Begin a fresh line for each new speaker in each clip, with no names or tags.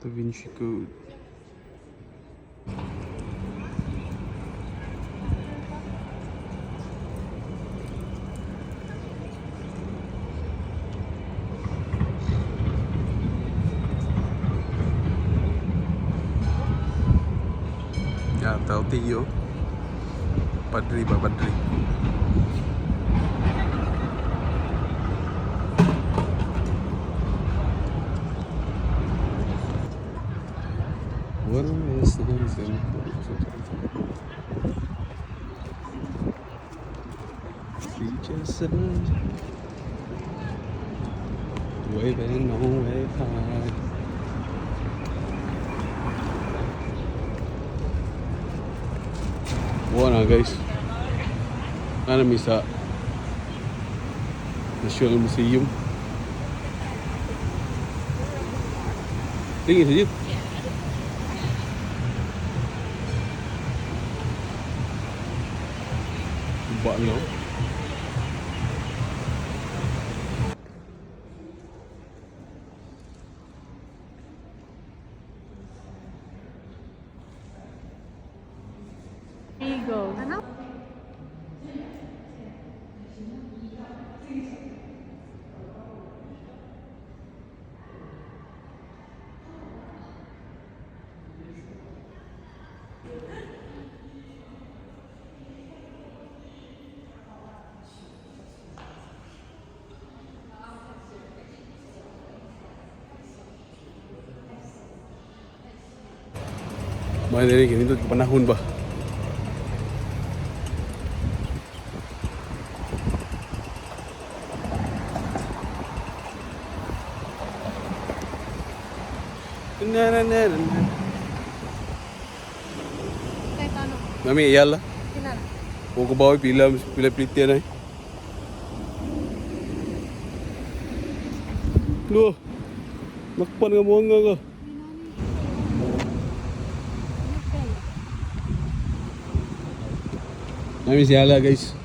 Da Vinci Code. Ya, tao tiyo. Padri ba, padri? What is the Features waving on wave high. Buwan na, guys. Ano mi sa National Museum. Tingin sa jeep. Ba no?
Eagle. Ano?
May diri kinindot ko panahon ba? Na na na na. Na.
Kahit ano.
Mami iyala.
Kinala.
O ko bawi pila pila plite na. Lo. Nakpan nga mo nga ka. Nami si Ala, guys.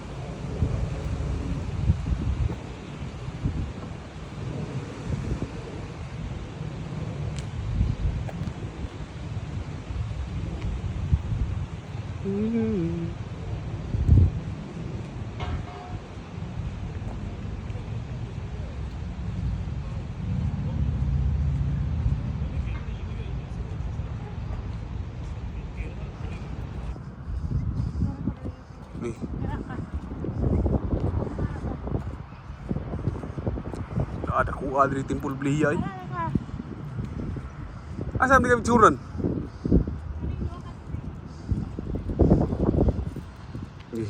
Ni. Ada kuha diri Temple Bliya ay. Asa man kami turan? Ni.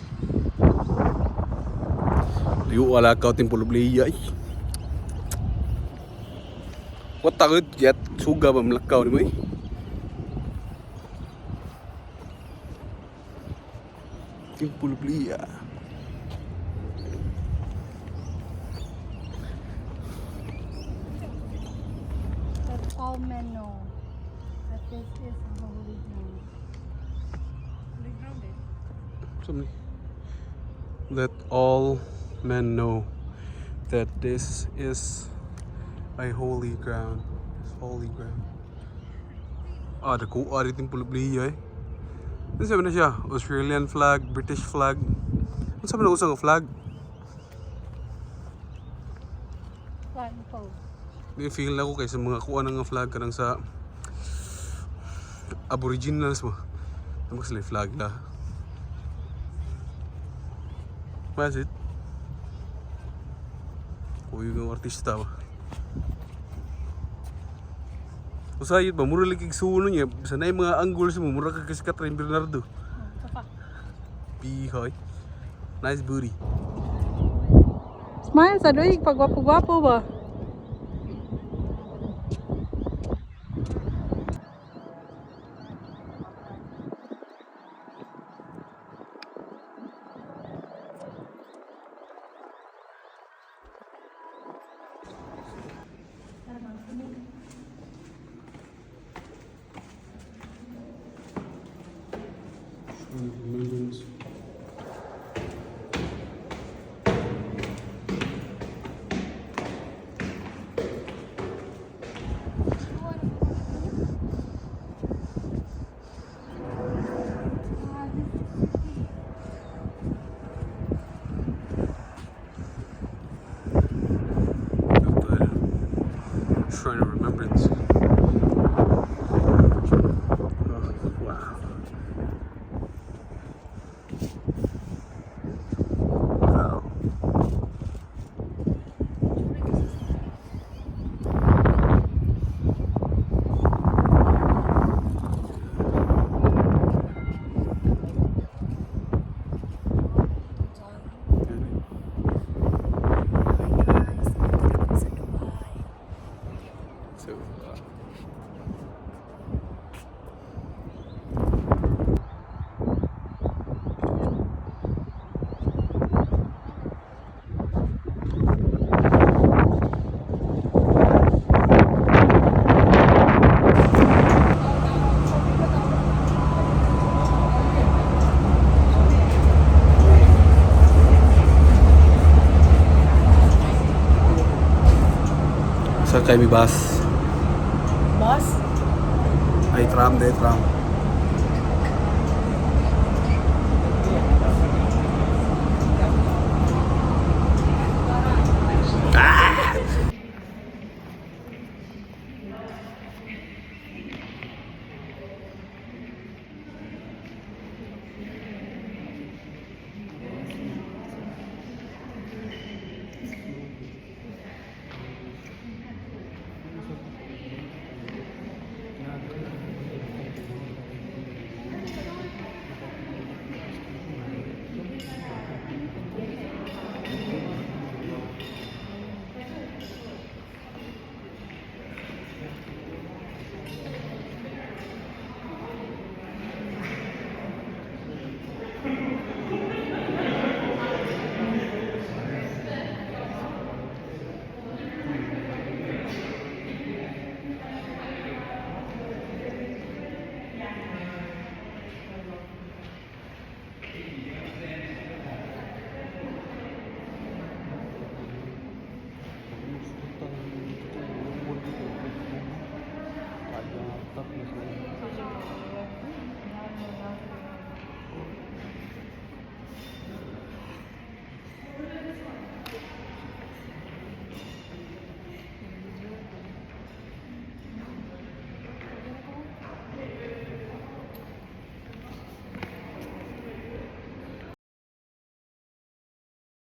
Liyo wala ka Temple Bliya ay. What takot yat suga ba malakaw ni mo eh. Temple Bliya.
That all men know that this is holy ground. Holy ground eh.
Something. Let all men know that this is a holy ground. It's holy ground. Ah, the ko ari Temple Bliya eh. Ano sabi na siya? Australian flag, British flag. Ano sabi na usang flag?
Flag pole.
Di feel na ko kay sa mga kuha ng flag kanang sa Aboriginals mo. Ano ba sila yung flag la? What's it? Kuya yung artista ba? Usayod ba? Mura lagi suno niya. Sa na yung mga angles mo, mura ka kasi Catherine Bernardo.
Oh, pa.
Bihoy. Nice booty.
Smile sa doy, pag gwapo-gwapo ba?
Remembrance. Wow.
Hi guys, dito na kami sa Dubai.
So, sa kay mi bus.
Boss?
Ay, tram de tram.